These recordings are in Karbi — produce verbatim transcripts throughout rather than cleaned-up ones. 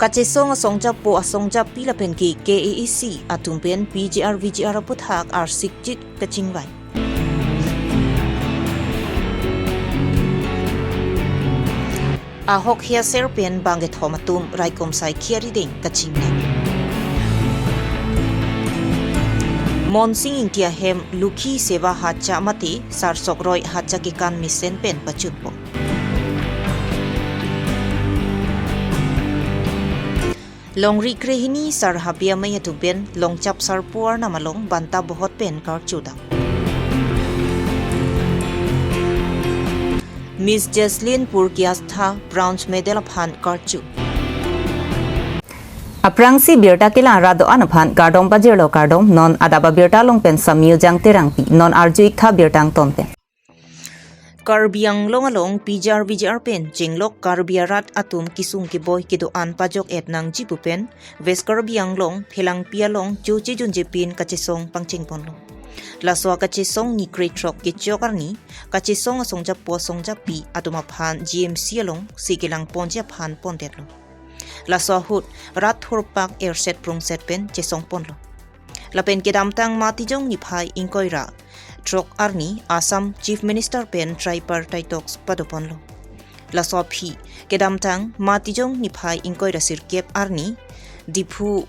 Kachesong asong japo asong japi lapen ke K A A C atum pen P G R V G R aputhak arsikchit kachingvai. Ahok Hiaser pen bangkethom atum raikom saikhia rideng kachingnang. Monsing Ingti ahem Lukhi Seva Hacha mate Sarsok Roi Hacha kekan mesen pen pachunpo. Longri krehini Sar Habia Mei atum pen Longchap Sarpo arnam along banta bohot pen karchudam. Miss Jaslyn Purkiastha bronze medal aphan karchu. Aphrangsi birta kelang rat do-an aphan kardom pajirlo kardom, non adap abirta along pen Samyu Jang Terangpi, non arju iktha birta angton pen. Karbi Anglong along P G R V G R pen chenglok Karbi arat atum kesung keboi kedo-an pajok-et nangji pu pen West Karbi Anglong Phelangpi along choche junje pin kachesong pangcheng ponlo. Laso akachesong ni krethrok kechok arni kachesong asong japo asong japi atum aphan G M C along si kelang ponji aphan pondetlo. Laso ahut rat thurpak erset prungset pen chesong ponlo. Lapen kedamtang Matijong niphai ingkoi ra throk arni Assam Chief Minister pen tripartite talks padoponlo. Laso aphi kedamtang Matijong niphai ingkoi ra sirkep arni Diphu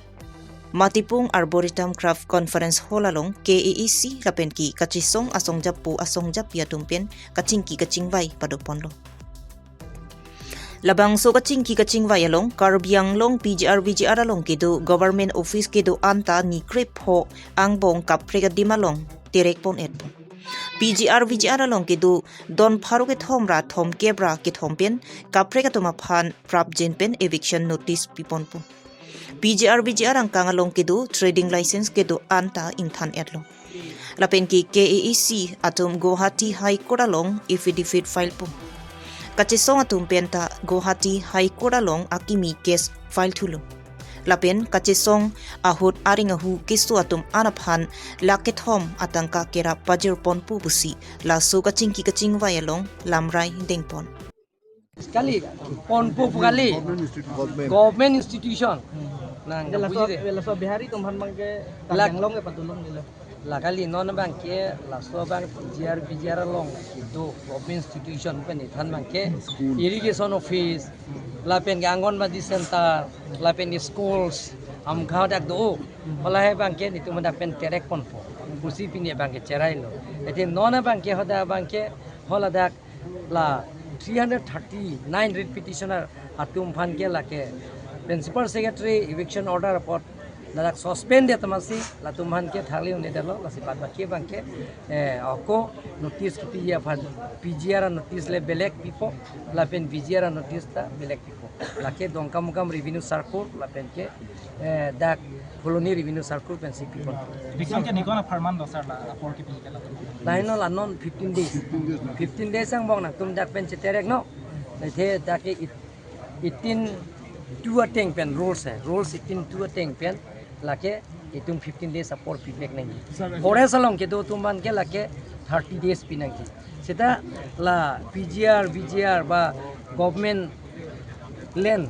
Matipung Arboretum Craft Conference Hall along K A A C lapen ke kachesong asong japo asong japi atum pen kachingki kachingvai padoponlo. Labangso kachingki kachingvai along Karbi Anglong P G R V G R along kedo government office kedo-an ta ni krepho angbong kaprek adim along terek pon-et. P G R V G R along kedo don pharo kethom ra thomkep ra kethom pen kaprek atum aphan prapjin pen eviction notice piponpo. P G R V G R angkang along kedo trading license kedo-an ta ingthan-etlo. Lapen ke K A A C atum Guwahati High Court along affidavit file po. Kachesong atum pen ta Guwahati High Court along akimi case file thulo. Lapen kachesong ahut areng ahu keso atum an aphan lakh kethom atangka kerap pajir ponpo pusi laso kachingki kachingvai along lamrai dengpon. Kali, ponpo pu kali. Government institution. Government. Government institution. Nang, ya, laso, buji de. Laso Bihari atum aphan abangke, la- Karbi Anglong ke patulong nilo. La kali non abangke, laso abang P G R, P G R along kedo government institution pen ithan abangke. School. Irrigation office, lapen ke Anganwadi center, lapen ke schools, amkha dak do. Hala he abangke netum dak pen terek ponpo. Pusi pini abangke cherailo. Ete non abangke hoda abangke, hala dak la three hundred thirty-nine writ petitioner atum aphan ke lake Principal Secretary eviction order apot ladak suspend det amatsi latum aphan ke thali un-edetlo, lasi bad baki abangke, eh, ako notice kipi aphan P G R notice le belek pipo, lapen P G R notice ta belek pipo. Lake Dongkamukam Revenue Circle, lapen ke, eh, dak Phuloni Revenue Circle pensi pipon. Victim ke nikon apharman do sir la apor kipi ke la? Laino la non fifteen days. Fifteen days angbong nangtum dak pen cheterek no. Laithe dak ke it-, eighteen two ateng pen rules hai. Rules eighteen two ateng pen lake itum fifteen days apor pivek nangji. Forest along kedo atum aphan ke lake thirty days pinangji. Seta la P G R, V G R ba government land,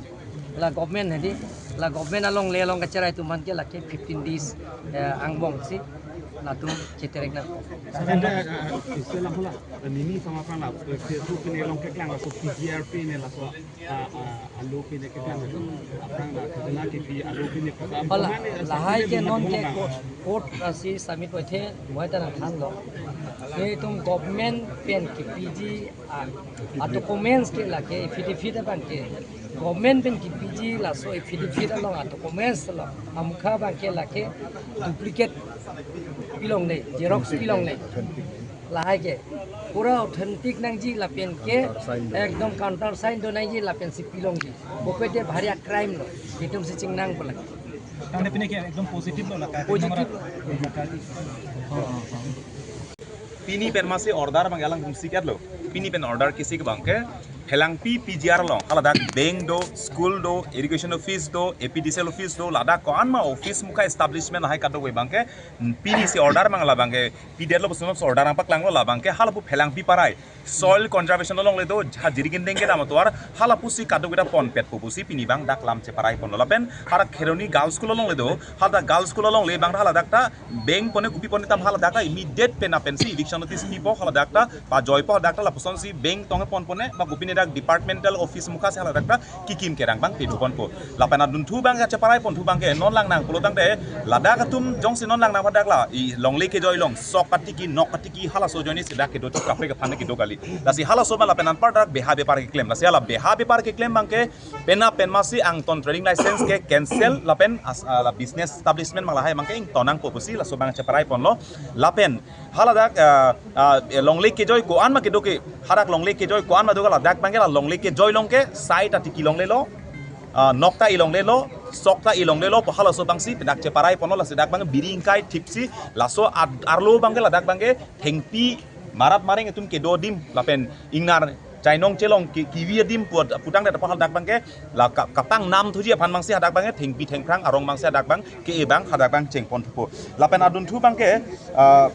la government hedi, la government alongle along kacherai atum aphan ke lake fifteen days, eh, angbong si latum cheterek nang. Sir, eh, eh, istilah pula, eh, nini sama pala, eh, Facebook pine along keklang laso P G R pine laso, ah, ah, alo pine keklang laso, aphrang la, keklang kipi alo pine kota. Pala, pemane, eh, lahai ke non ke court, court asi submit waithe, moi ta nangthanlo. Netum government pen kipiji, ah, a documents ke lake, affidavit abangke. Government pen kipiji laso affidavit along a documents along amukha abangke lake duplicate pilongle, xerox pilongle. Lahai ke pura authentic nangji lapen ke ekdom counter sign do nangji lapen si pilongji. Bokoi te bhari a crime lo. Itum si chingnang pula. Tangte pine ke ekdom positive lo laka. Positive lo. Pini pen masi order abang alang bumsi kat lo. Pini pen order kisi ke abangke Phelangpi P G R along haladak bank do, school do, irrigation office do, A P D C L office do, ladak ko-an ma office mukha establishment lahai kadokave abangke, pini si order mang labangke, pidetlo pusi non order nangpaklanglo labangke, halapu Phelangpi parai. Soil conservation alongle do, ha Jirikindeng kedam atovar, halapusi kadokave ta ponpetpo pusi pini abang dak lam cheparai ponlo lapen, haladak Kheroni Girls School alongle do, haladak Girls School alongle abang haladak ta, bank pone kopi pone tam haladak ta immediate pen apensi eviction notice pipo haladak ta, pajoipo hadak ta lapusonsi bank tong pon pone, ba kopine dak departmental office mukha si haladak ta, kikim kerang abang pidu ponpo. Lapen adunthu abang kacheparai ponthu abangke non langnang pulo tangte, ladak atum jongsi non langnang hadak la, i longle kejoi along, sok katiki, nok katiki, halaso ajoine si dak kedo chok kaprek aphan kedo kali. Lasi halaso abang lapen anpar dak beha bepar keklem. Lasi hala beha bepar keklem abangke, penap pen masi angton trading license ke cancel lapen as, ah, la business establishment mang lahai abangke ington nangpo pusi laso abang cheparai ponlo. Lapen haladak, ah, ah, longle kejoi ko-an ma kedo ke, hadak longle kejoi ko-an ma do ke ladak abangke la longle kejoi along ke sai ta tiki longlelo, ah, nok ta ilonglelo, sok ta ilonglelo pu halaso abangsi dak cheparai ponlo. Lasi dak abang biri ingkai thipsi laso ad-, arlo abangke ladak abangke thengpi marat mareng atum kedo adim lapen ingnar chainong chelong ki-, kivi adim pu-, putangdet apot hadak abangke la ka-, kapang nam thuji aphan abangsi hadak abangke thengpi thengphrang arong abangsi hadak abang ke-e abang hadak abang cheng ponthupo. Lapen adunthu abangke, ah,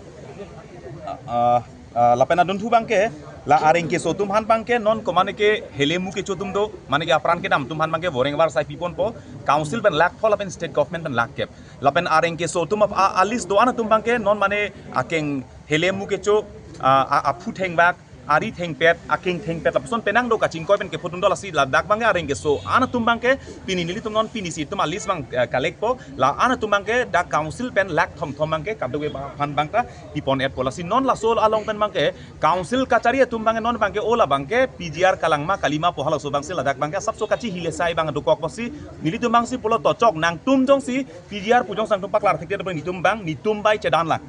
ah, ah, lapen adunthu abangke la areng keso atum aphan abangke non ko mane ke helemu kecho atum do, mane ke apran kedam atum aphan abangke boreng var sai pi ponpo, council pen lakh pho lapen state government pen lakh kep. Lapen areng keso atum ap-, a, a list do-an atum abangke non mane akeng helemu kecho, ah, a, aphu thengbak, ari thengpet, akeng thengpet lapuson penang do kachingkoi pen kepho atum do. Lasi ladak abangke areng keso an atum abangke pini nelitum non pini si itum a list abang, eh, collect po, la an atum abangke dak council pen lakh thom thom abangke kadokave aphan abang ta pi pon-etpo. Lasi non laso along pen abangke council kachari atum abangke non abangke o la abangke P G R kalang ma kali ma pu halaso abangsi ladak abangke asapso kachihile sai abang dokok pusi nelitum abangsi pulo to chok nangtum jongsi P G R pu jongsi nangtum paklar thekdet abang nelitum abang nelitum bai chedan lang.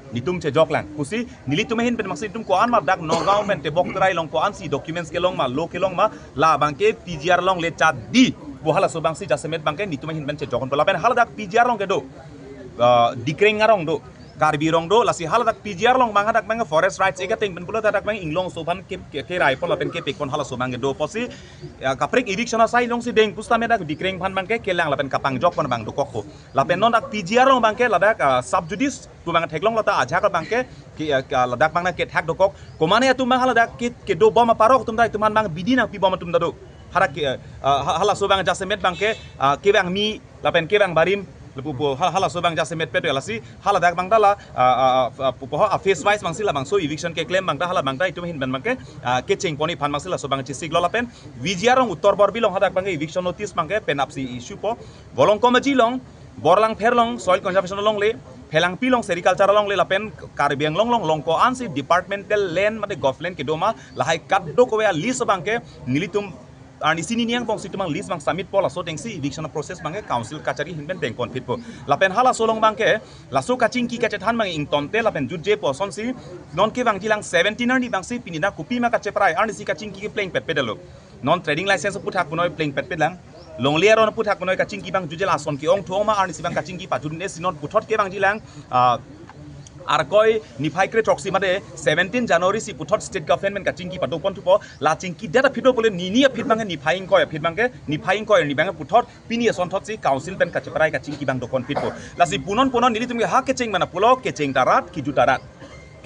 Nelitum chejok lang. Pusi nelitum ahin pen abangsi nelitum ko-an ma dak Nagaon pen tebok terai along ko-ansi documents kelong ma, law kelong ma, la abangke P G R alongle chadi pu halaso abangsi jasemet abangke nelitum ahin pen chejok ponpo. Lapen haladak P G R along kedo, ah, Dikreng arong do, Karbi arong do, lasi haladak P G R along abang hadak abang Forest Rights Act ateng pen pulo hadak abang inglong aso aphan ke, ke, kerai pon lapen kepek pon halaso abang kedo pusi, ah, kaprek eviction asai alongsi deng pusitame dak Dikreng aphan abangke kelang lapen kapangjok pon abang dokokpo. Lapen non dak P G R along abangke ladak, ah, sub judice pu abang theklonglo ta ajak abangke ke, ah, ke ladak abang nangkethak dokok. Ko mane atum abang haladak ke, kedo bom aparok atum ta itum aphan abang bidi nangpi bom atum ta do. Hadak ke, ah, ha-, halaso abang jasemet abangke, ah, kevangmi lapen kevang barim lapu pu hal-, halaso abang jasemet pet do lasi haladak abang ta la, ah, ah, ah, pu, pu, ah, phase wise abangsi labangso eviction keklem abang ta hala abang ta itum ahin pen abangke, ah, kecheng ponji aphan abangsi laso abang chesiklo lapen V G R along Uttar Borbil along hadak abangke eviction notice abangke penapsi issue po. Volongkom Aji along, Borlangpher along soil conservation alongle, Phelangpi along sericulture alongle lapen Karbi Anglong along along ko-ansi departmental land mate government kedo ma lahai kadokave a list abangke nelitum arnisi nini angbong si itum abang list abang submit po laso atengsi eviction process abangke council kachari ahin pen deng ponphitpo. Lapen halaso along abangke laso kachingki kachethan abang ingtonte lapen jutje pu asonsi non kevangji lang seventeen arni abangsi pini dak kopima kacheparai arnisi kachingki kepleng petpet lo. Non trading license aputhak punoi pleng petpet lang. Longle aron aputhak punoi kachingki abang jutje la ason ke-ong thu-ong ma arnisi abang kachingki pajut ne si non puthot kevangji lang, ah, Arkoi niphai kre throksi mate seventeen January si puthot state government kachingki pado ponthupo, la chingkidet aphi do pule nini aphi abangke niphai ingkoi aphi abangke niphai ingkoi arni abangke puthot pini asonthotsi council pen kacheparai kachingki abang do ponphitpo. Lasi punon punon nelitum ke ha kecheng mana pulo kecheng ta rat kijut ta rat.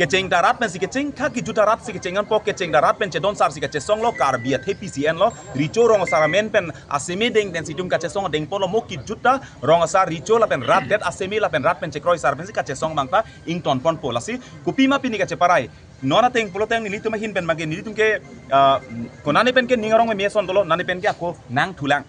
Kecheng ta rat pensi kecheng, ha kijut ta rat si kecheng anpo kecheng ta rat pen chedon sar si kachesonglo Karbi athe P C N lo, Recho rong asar amen pen aseme deng pen si itum kachesong deng ponlo mo kijut ta rong asar Recho lapen rat det aseme lapen rat pen chekroi sar pensi kachesong abang ta ington ponpo lasi kopima pini kacheparai. Non ateng pulo teng nelitum ahin pen abangke nelitum ke, ah, ko nane pen ke ning arong me ason dolo nane pen ke ako nangthulang.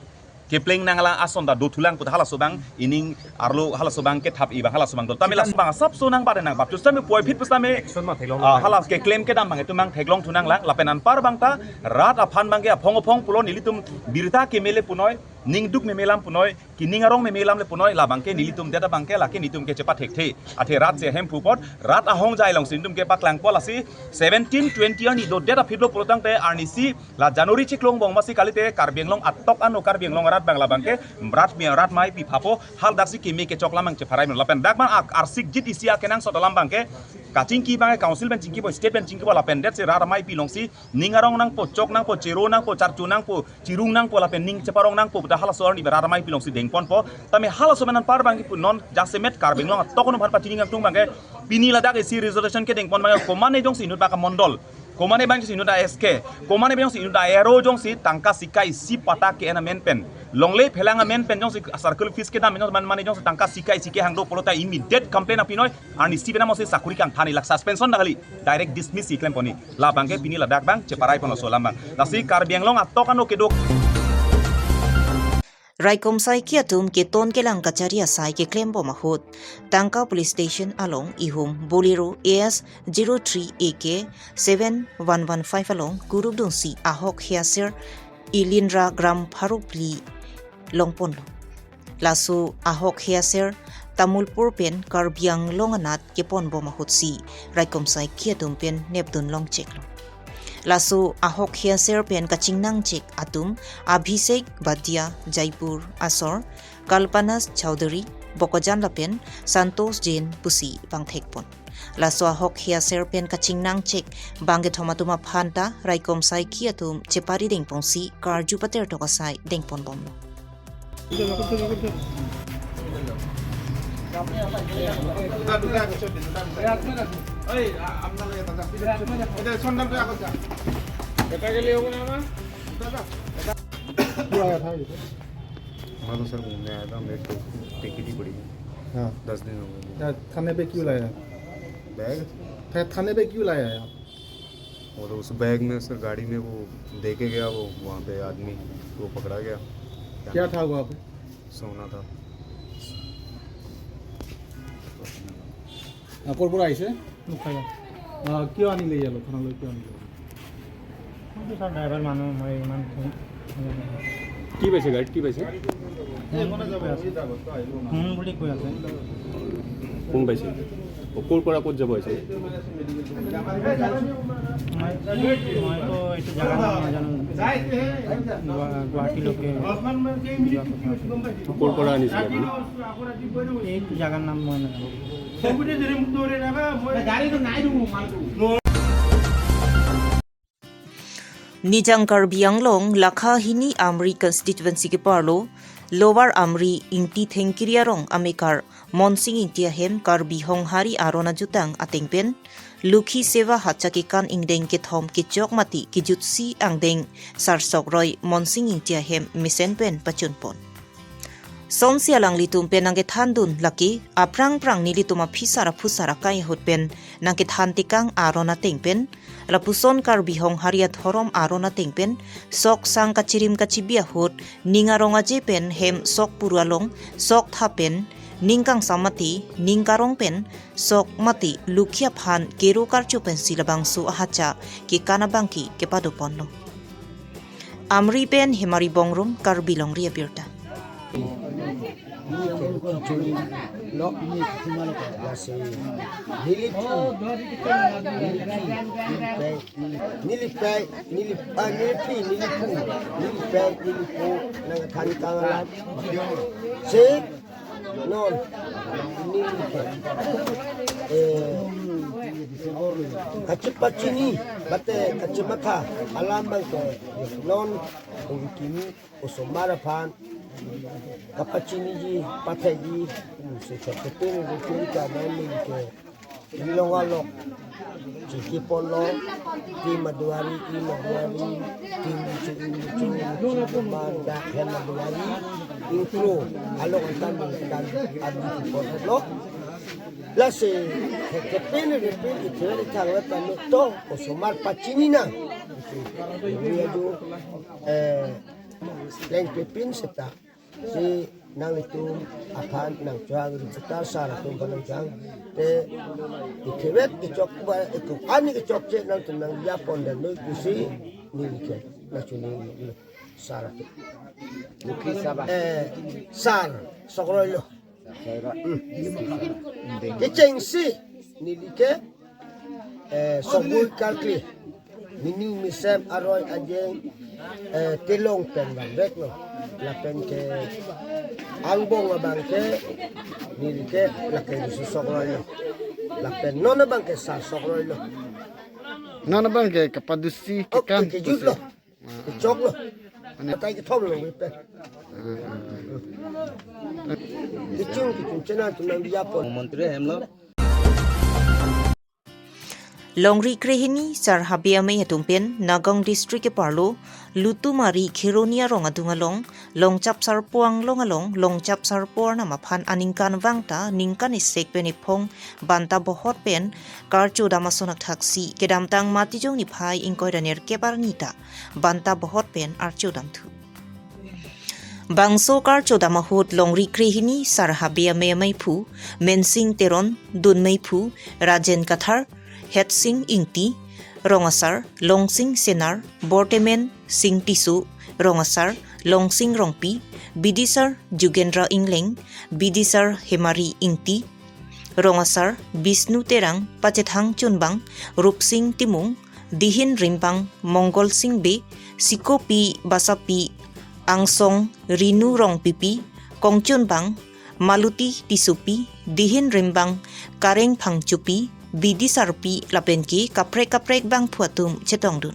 Kepleng nanglang ason ta dothulang pu ta halaso abang ining arlo halaso abang kethap-i abang halaso abang dolo. Tame laso abang asapso nangbat nangbat. Justame puvoiphit pusitame, action ma theklong ah, lang. Hala keklem kedam abang itum abang theklong thunang lang. Lapen anpar abang ta rat aphan abangke aphong aphong pulo nelitum birta kemele punoi. Ning duk meme alam punoi, kining arong meme alam le punoi, labangke nelitum det abangke lake netum ke chepathekthe. Athe rat si ahemphu apot, rat ahongjai alongsi netum ke paklangpo lasi seventeen twenty arni dodet aphi lo pulotangte arnisi la January chiklong bong masi kalite Karbi Anglong atok ano Karbi Anglong arat abang labangke rat mi rat mai pi phapo, hal daksi keme kechok lamang chepharai melo lapen dak abang ak arsik jit isi akenangsot alam abangke kachingki abangke council pen chingkipo, state pen chingkipo lapen det si rat mai pi alongsi ning arong nangpo, chok nangpo, chero nangpo, charcho nangpo, chirung nangpo lapen ning cheparong nangpo puta halaso arni rat mai pi alongsi dengponpo. Tame halaso pen anpar abangke pu non jasemet Karbi Anglong atok ano aphan pachini nangtung abangke pini ladak isi resolution kedengpon abangke komane jongsi inut abangke mondol, komane abangke jongsi inut a S K, komane abangke jongsi inut a R O jongsi tangka sika isi patta ke-en amen pen, longle phelang amen pen jongsi circle office kedam jongsi man mane jongsi tangka sika isi kehang do pulote immediate complaint apinoi, arnisi penam osi sakuri kangthan-i lak suspension dak kali, direct dismiss si klemponji. Labangke pini ladak abang cheparai ponlo so alam abang. Lasi Karbi Anglong atok ano kedo. Raikom saiki atum keton kelang kachari asai keklembom ahut, Tangka Police Station along ihum Bolero A S zero three A K seven one one five along kuruk dunsi ahok heaser Ilinra Gram Pharupli longponlo. Laso ahok heaser Tamulpur pen Karbi Anglong anat keponbom ahutsi raikom saiki atum pen nepdun longcheklo. Laso ahok heaser pen kachingnangchek atum Abhishek Badia, Jaipur asor, Kalpana Chowdhury, Bokajan lapen Santosh Jain pusi bangthekpon. Laso ahok heaser pen kachingnangchek bangkethom atum aphanta raikom saiki atum chepari dengponsi karju pater tok asai dengponbomlo. मैं तो सर घूमने आया था, मेरे को टिकट ही पड़ी है। हाँ। दस दिन हो गए। क्या थाने पे क्यों लाया? बैग? था-, थाने पे क्यों लाया है आप? वो तो उस बैग में सर, गाड़ी में वो दे के गया, वो वहाँ पे आदमी, वो पकड़ा गया। क्या था वहाँ पे? सोना था। আ, ক'ৰ পৰা আহিছে? মুখায়া। আ, কিয় আনিলে ইয়ালৈ, থানালৈ কিয় আনিলে? এইটো ছাৰ, ড্ৰাইভাৰ মানুহ, মই ইমান চিনি নাপাওঁ। কি পাইছে গাড়ীত, কি পাইছে? সোণ বুলি কৈ আছে। সোণ বুলি কৈ আছে। কোন পাইছে? ও, ক'ৰ পৰা ক'ত যাব আহিছে? মই, মইতো এইটো জেগাৰ নাম নাজানো। গুৱা-, গুৱাহাটীলৈকে যোৱা কথা আছিল। ক'ৰ পৰা আনিছিলে আপুনি? এই জেগাৰ নাম মই নাজানো। Nijang Karbi Anglong lakha hini Amri constituency keparlo Lower Amri Ingti Thengkiri arong amekar Monsing Ingti ahem Karbi Honghari aron ajutang ateng pen Lukhi Seva hacha kekan ingdeng kethom kechok mati kejutsi angdeng sarsok roi Monsing Ingti ahem mesen pen pachunpon. Sonsi alanglitum pen nangkethandun lake aphrang phrang nelitum aphitsar aphutsar akai ahut pen nangkethan tekang aron ateng pen lapuson Karbi Honghari adhorom aron ateng pen sok sang kachirim kachibi ahut ning arong aje pen hem sok puru along sok tha pen ning kangsam mati ning karong pen sok mati lukhi aphan kero karcho pensi labangso ahacha kekan abangke kepadoponlo. Amri pen Hemari Bongrung, Karbi Longri Abirta. Nilip, nilip, nilip, nilip, ah, nilip, nilip, nilip, nilip, nangkethan tekang alam. Si non, neli ke, eh, kachepachini, mate kachematha alam abangke non, ong kimi osomar aphan kapachiniji, pathekji, hmm, sechok kepin, kepin ka non neli ke Ilong alok, chingki ponlo, ti Maduari, i Maduari, ti Muchu, i Muchu, Muchu, Manda, hem Maduari, intro, alok antan, antan, adi ponlo. Lasi, kepin, kepin, ithe, ithe, tanglo, tanglo, to, osomar pachini nang. Ini aja, eh, leng kepin seta. Si nanglitum aphan nangchohang, reporter sar atum aphan nangchohang. Te, ithevet kechok ba, eko ani kechokche nangtum nang yapon dan noi pusi neli ke. Nachuni sar. Mukhi Sabha. Eh, sar, sok roi lo. Sar. Hmm. Kechengsi neli ke, eh, sokboi karkli. Mini misem aroi ajeng, eh, telong pen vanveklo. Lapen ke angbong abang ke neli ke lake dusu sok roi lo. Lapen non abang ke sar sok roi lo. Non abang ke kapadusi. Okay, kekan kejut lo. Chok lo. Atai kethom lo pe. Kichung kichung chena tu nang dia pon. Montri hem lo. Longri krehini sar habe amei atum pen Nagaon District keparlo Lutumari Kheroni arong adung along, Longchap Sarpo Anglong along, Longchap Sarpo Arnam aphan aningkanvang ta ningkan isi pen iphong banta bohot pen karcho dam ason akthaksi kedamtang Matijong niphai ingkoi ra nerkep arni ta banta bohot pen archo damthu. Bangso karcho dam ahut longri krehini sar habe amei ameiphu Mensing Teron, dun meiphu Rajen Kathar, Hetsing Ingti, rong asar Longsing Senar, bortemen Sing Tisso, rong asar Longsing Rongpi, bidisar Jugendra Engleng, bidisar Hemari Ingti, rong asar Bisnu Terang, pachethang chunbang Rupsing Timung, dihin rimbang Mongol Sing Bey, sikopi basapi angsong Rinu Rongpipi, kongchunbang Maluti Tissopi, dihin rimbang Kareng Phangchopi, bidisarpi lapen ke kaprek kaprek bangphu atum chetongdun.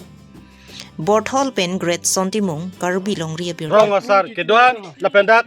Borthol pen Great Son Timung, Karbi Longri Abirta. Rong asar kedo-an lapen dak,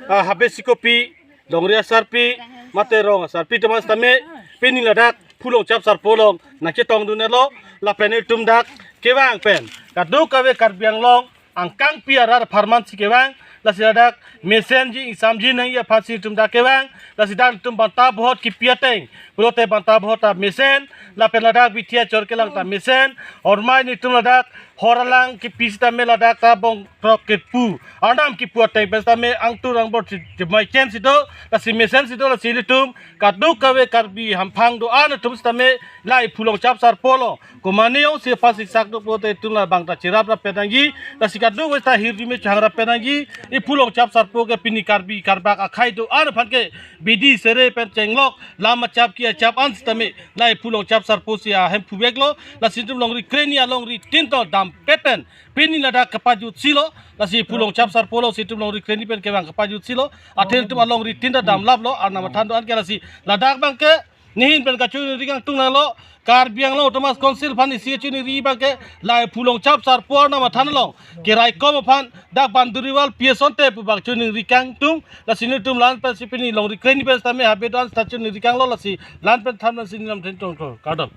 ah, habe sikopi, longri asarpi, mate rong asarpi teman setame, pini ladak Phu Longchap Sarpo along nangchetongdunlo, lapen itum dak kevang pen kadokave Karbi Anglong angkangpi arat apharman si kevang, lasi ladak mesenji ingsamji nangji aphan si itum dak kevang, lasi dak itum banta bohot kipi ateng pulote banta bohot ta mesen, lapen ladak bithi achor kelang ta mesen, ormai nitum ladak hor alang kipi sitame ladak ta bong trok kepu, arnam kipu ateng pen sitame angtur angbor si jemai chen si do, lasi mesen si do, lasi ilitum kadokave Karbi hamphang do-an atum sitame lahei Phu Longchap Sarpo along komatne jongsi aphan siksak do pulote itum labang ta cherap rap pen nangji, lasi kadokave ta hirjume chehang rap pen nangji. I Phu Longchap Sarpo ke pini Karbi Karbak akhei do-an aphan ke bidi sere pen chenglok, lam achap ki achap an sitame lahei Phu Longchap Sarpo si ahemphu veklo, lasi itum longri krehini alongri tin ta dampet pen pini ladak kapajutsi lo, lasi Phu Longchap Sarpo along si itum longri krehini pen kevang kapajutsi lo, athe itum alongri tin ta damlap lo, arnam athan do-an ke, lasi ladak abang ke nehin pen kachiningri kangtung nanglo, Karbi Anglong Autonomous Council aphan isi chiningri abang ke lahei Phu Longchap Sarpo arnam athan along keraikom aphan dak bandurival pi asonte pu abang chiningri kangtung, lasi nitum la-an pen si pini longri krehini pen sitame habe do-an sita chiningri kanglo, lasi la-an pen than pen si nilam then tong tong. Kardom.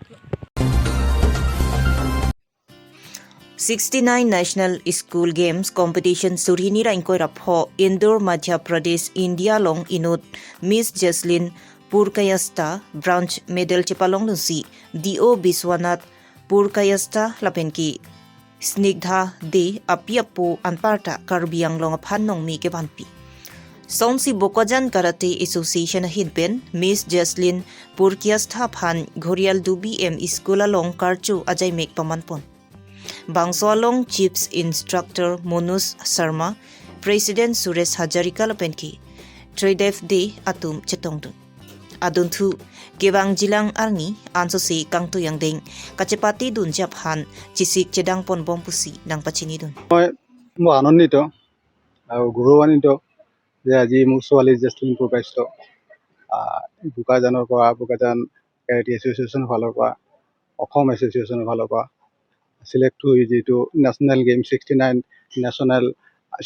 Sixty-nine National School Games Competition surhini ra ingkoi ra pho Indore, Madhya Pradesh, India along inut Miss Jaslin Purkayastha bronze medal chepalongdunsi D O Biswanath Purkayastha lapen ke Snigdha Dey api apo anparta Karbi Anglong aphan nongmi kevanpi. Songsi Bokajan Karate Association ahin pen Miss Jaslin Purkayastha aphan Ghorial Dubi M E School along karcho ajaimek pamanpon. Bangso along Chief Instructor Manoj Sharma, President Suresh Hazarika lapen ke Tridev Dey atum chetongdun. Adunthu kevangjilang arni ansose kangtui angdeng kachepatedunji aphan chesik chedangponbom pusi nangpachinidun. মই, মই আনন্দিত আৰু গৌৰৱান্বিত যে আজি মোৰ ছোৱালী জেচলিন পুৰকায়স্থ, আহ, বোকাজানৰ পৰা, বোকাজান কেৰাটে এছ'চিয়েশ্যনৰ ফালৰ পৰা, অসম এছ'চিয়েশ্যনৰ ফালৰ পৰা ছিলেক্ট হৈ যিটো national game sixty nine national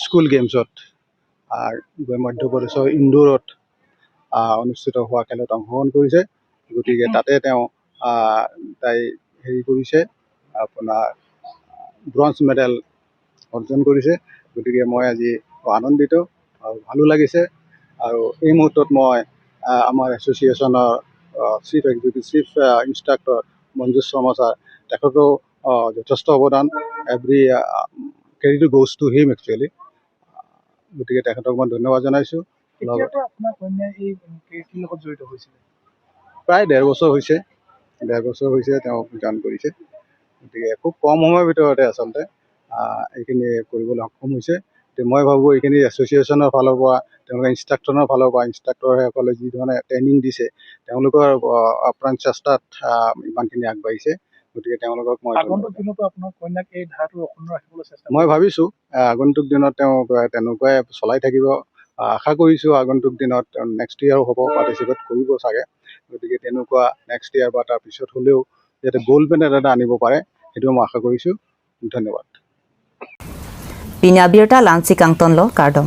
school গেমছত, আহ, গৈ মধ্যপ্ৰদেশৰ ইন্দোৰত, আহ, অনুষ্ঠিত হোৱা খেলত অংশগ্ৰহণ কৰিছে। গতিকে তাতে তেওঁ, আহ, তাই হেৰি কৰিছে, আপোনাৰ ব্ৰঞ্জ মেডেল অৰ্জন কৰিছে। গতিকে মই আজি আনন্দিত আৰু ভালো লাগিছে। আৰু এই মুহূৰ্তত মই, আহ, আমাৰ এছ'চিয়েশ্যনৰ, আহ, চিফ এক্সিকিউটিভ, চিফ, আহ, ইনষ্ট্ৰাক্টৰ মঞ্জুষ শৰ্মা ছাৰ, তেখেতৰো, আহ, যথেষ্ট অৱদান। Every, আহ, credit goes to him actually। গতিকে তেখেতক মই ধন্যবাদ জনাইছোঁ। কেতিয়াৰ পৰা আপোনাৰ কন্যাই এই, উম, কেৰেটেৰ লগত জড়িত হৈছিলে? প্ৰায় ডেৰ বছৰ হৈছে, ডেৰ বছৰ হৈছে তেওঁ জইন কৰিছে। গতিকে খুব কম সময়ৰ ভিতৰতে আচলতে, আহ, এইখিনি কৰিবলৈ সক্ষম হৈছে। গতিকে মই ভাবোঁ এইখিনি এছ'চিয়েশ্যনৰ ফালৰ পৰা, তেওঁলোকে ইনষ্ট্ৰাক্টৰৰ ফালৰ পৰা, ইনষ্ট্ৰাক্টৰসকলে যি ধৰণে ট্ৰেইনিং দিছে, তেওঁলোকৰ আহ, আপ্ৰাণ চেষ্টাত আহ, ইমানখিনি আগবাঢ়িছে। গতিকে তেওঁলোকক মই ধন্যবাদ আগন্তুক দিনতো আপোনাৰ কন্যাক এই ধাৰাটো অক্ষুণ্ণ ৰাখিবলৈ চেষ্টা মই কৰিব। ভাবিছোঁ আহ, আগন্তুক দিনত তেওঁ আহ, তেনেকুৱাই চলাই থাকিব। আহ, আশা কৰিছোঁ আগন্তুক দিনত নেক্সট ইয়েৰ হ'ব, পাৰ্টিচিপেট কৰিব চাগে। গতিকে তেনেকুৱা নেক্সট ইয়েৰ বা তাৰ পিছত হ'লেও যাতে গ'ল্ড মেডেল এটা আনিব পাৰে, সেইটো মই আশা কৰিছোঁ। ধন্যবাদ। Pini abirta la-ansi kangtonlo, kardom.